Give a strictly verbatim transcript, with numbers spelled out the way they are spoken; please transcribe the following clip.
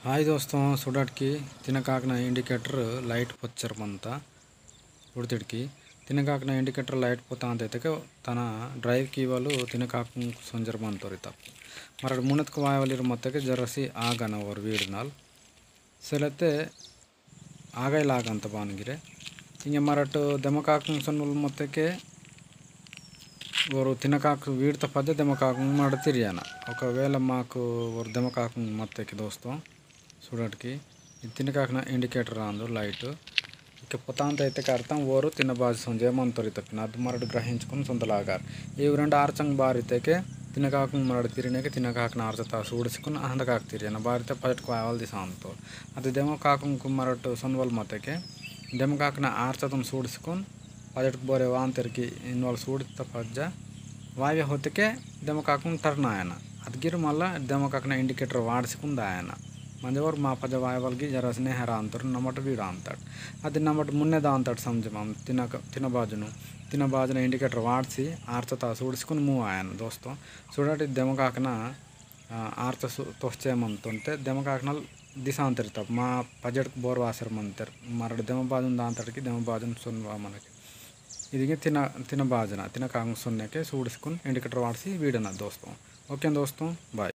हाय दोस्तों, सुडटकी तिनकाकना indicator light पोच्चर मंता। उड़तिड़की तिनकाकना indicator light पोता अंत इतके तना drive की वालु तिनकाकन सोंजर मंतोर इतप। मरड़ मुनत को वाय वाली मत्तके जरसी आगना ओर वीड़नाल। सेलते आगाई लागंत बानगिरे। इंगे मरट देमकाकुं सन्नुल मत्तेके वरु तिनकाकु वीड़ता पद्दे देमकाकुं मरड़ तिरियाना। ओकवेला माकु वरु देमकाकुं मत्तेके दोस्तों, सुडटकी इद तिनकाकना indicator आंदु light। इके पोतांत इत्तेके अर्थम वरु तिन बाजु सोंजे मंतोर इतपिन अद मरड़ ग्रहिंचकुन सोंदलागार। इव रंड आर्चंग बार इत्तेके तिनकाकुं मरड़ तिरिनेके तिनकाकना आर्चता सूड़सिकुन अहंदकाक तिरियाना बारिते पजटकु आयवल दिसांतोर। अदि देमकाकुंकु मरट सोनवल मत्तेके, देमकाकना आर्चतुन सूड़सिकुन, पजटक बोरे वांतेरकी इनवल सूड़ित पज्जा, वायवे होतेके देमकाकुन टरना आयना। अदगिर मल्ला देमकाकना indicator वाड़सिकुन दायना। मंजवर मा पजा वायवल गी जरसने हरांतर नमट वीड़ांतट। अदि नमट मुन्ने दांतट समझमाम तिना क-, तिना बाजुनु। तिना बाजुनु indicator वाड़सी, आर्चता सूड़सिकुन मू आयना दोस्तों। सुडट देमकाकना आ, आर्च सु-, तोहचे मंतोन ते देमकाकनल दिसांतर तब मा पजटक बोर वासर मंतर। मरड़ देम बाजुन दांतड़की देम बाजुन सुन वा मनके। इदिगे तिना, तिना बाजना, तिना कांग सुनने के सूड़सिकुन indicator वाड़सी वीडना दोस्तों। OK दोस्तों, bye।